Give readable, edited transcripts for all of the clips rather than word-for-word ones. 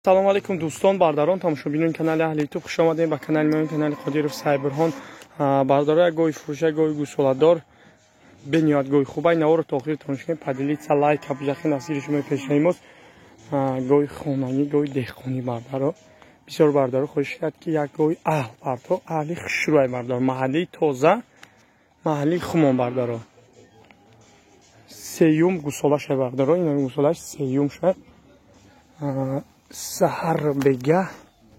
Салом алейкум дӯстон, бардарон, тамошобинони канали Аҳли Ютуб, хуш омадем ба канали мо, канали Қодиров Сайбурҳон. Бардаро, як гоҳи фурӯш, як гоҳи гӯсоладор, бениҳоят гоҳи хубай. Наворо то охир тамошо кунед, поделиться, лайк, абҷахи насири шумо пешнаи мост. Гоҳи хонагӣ, гоҳи деҳқонӣ бардаро. Бисёр бардаро хоҳиш кард, ки як гоҳи аҳл бардаро, аҳли хушрӯй бардаро, маҳаллии тоза, маҳаллии хумон бардаро. Сеюм гӯсола шай бардаро, ин гӯсолаш сеюм шай. Саҳар бега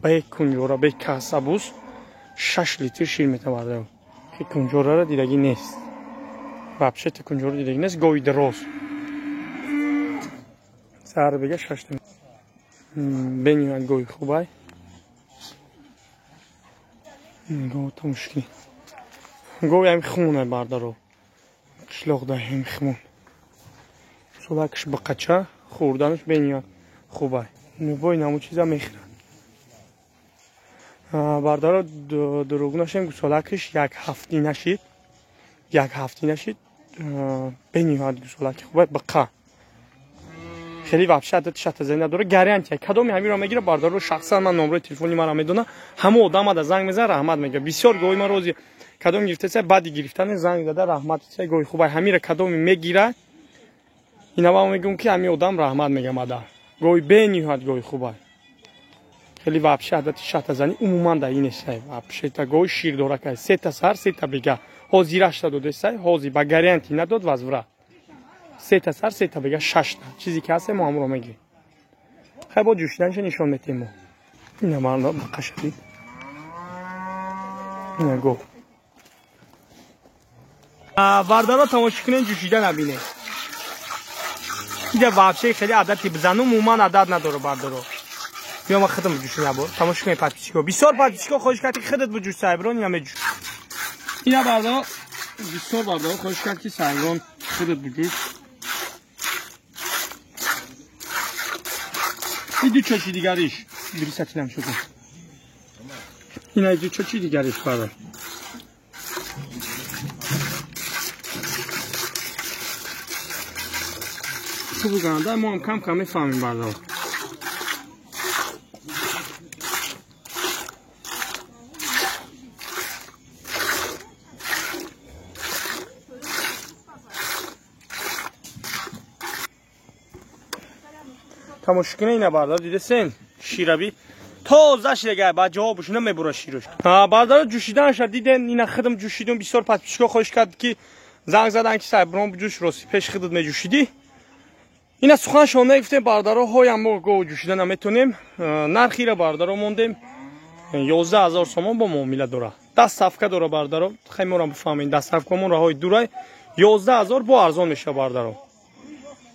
ба як кунҷора бе касабуз 6 литр шир метавард. Ки кунҷораро дидагӣ нест. Вообще та кунҷора дидагӣ нест, гови дароз. Саҳар бега 6 литр. Бениҳоят гови хубай. Гов тамошки. Гови ҳами хунай бардаро. Қишлоқ да ҳами хун. Сулакш бақача хӯрданаш бениҳоят хубай. Бой наму чиза мехӯрад. Бардаро, дурӯғ нашем, гусолакиш як ҳафтӣ нашид. Як ҳафтӣ нашид. Бениҳоят гусолаки хубай бақа. Хеле вообще адад шатазанӣ надора, гарантия. Кадоми ҳамиро мегира бардаро, шахсан ман номрои телефони маро медона, ҳама одам ада занг мезанад, раҳмат мегӯяд. Бисёр гоҳи ман рози кадом гирифтеса, баъди гирифтани занг зада раҳмат се гоҳи хубай ҳамира кадоми мегира. Ина ман мегӯям, ки ҳами одам раҳмат мегӯям ада. Гоҳи бениҳоят гоҳи хубай. Хеле вообще адати шатазанӣ умуман дар ин нестай. Вообще та гоҳи ширдоракай. Сета сар, сета бега. Ҳозирашта додесай, ҳозир ба гарантия надод возврат. Сета сар, сета бега, шашта. Чизе ки ҳаст, мо ҳамро мегирем. Хай бо ҷӯшиданша нишон метем мо. Ина ман бақашади. Ина гов. Бардаро, тамошо кунед, ҷӯшида набинед. Ида вообще хеле адати бизану умуман адат надора бардаро. Биё ман худам буҷӯш набор. Тамошо кунед подписчико. Бисёр подписчико хоҳиш кард, ки худат буҷӯш Сайброн, ина меҷӯш. Ина бардаро, бисёр бардаро хоҳиш кард, ки Сайброн худат буҷӯш. Ин ду чочи дигариш. Бирисатинам шуд. Ина ду чочи дигариш бардар. Хуб ганда, мо ҳам кам кам мефаҳмем бардар. Тамошо кунед ина бардар, дидесен? Шираби тоза шидага, ба ҷавобш намебура широш. Бардаро, ҷӯшиданша диден, ина худам ҷӯшидум. Бисёр подписчико хоҳиш кард, ки занг задан, ки Сайброн буҷӯш, рости пеш худат меҷӯшидӣ. Ина суханшон нагуфтем бардаро, ҳоям мо гов ҷӯшида наметонем. Нархира бардаро мондем 11 000 сомон, бо муомила дора. Доставка дора бардаро. Хай моро бифаҳмед, доставкамон роҳҳои дурай. 11 000 бо арзон мешава бардаро.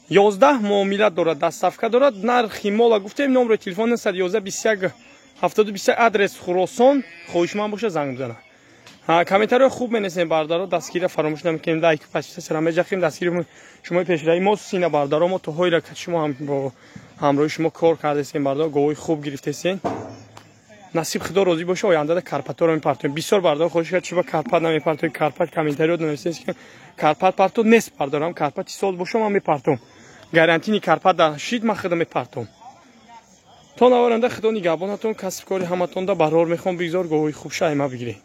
11 муомила дорад, доставка дорад. Нархи мола гуфтем, номери телефон 911 21 721, адрес Хуросон. Хоҳишманд боша занг бизанад. Комментариҳои хуб менесем бардаро, дастгирия фаромӯш намекунем, лайк, подписаться меҷахем, дастгири шумои пешраи мо сина бардаро, мо то ҳоира шумо ҳам бо ҳамроҳи шумо кор кардесем бардаро, говҳои хуб гирифтесем. Насиб худо розӣ боша, ояндада карпаторо мепартоем. Бисёр бардаро хоҳиш кард, чиба карпат намепартоем, карпат комментариҳо нависем, ки карпат парто нест бардарам, карпати соз боша ман мепартом. Гарантини карпат да шид, ман худо мепартом. То наваранда худо нигаҳбонатон, касбкори ҳаматонда барор мехоҳам, бигзор говҳои хуб шайма бигиред.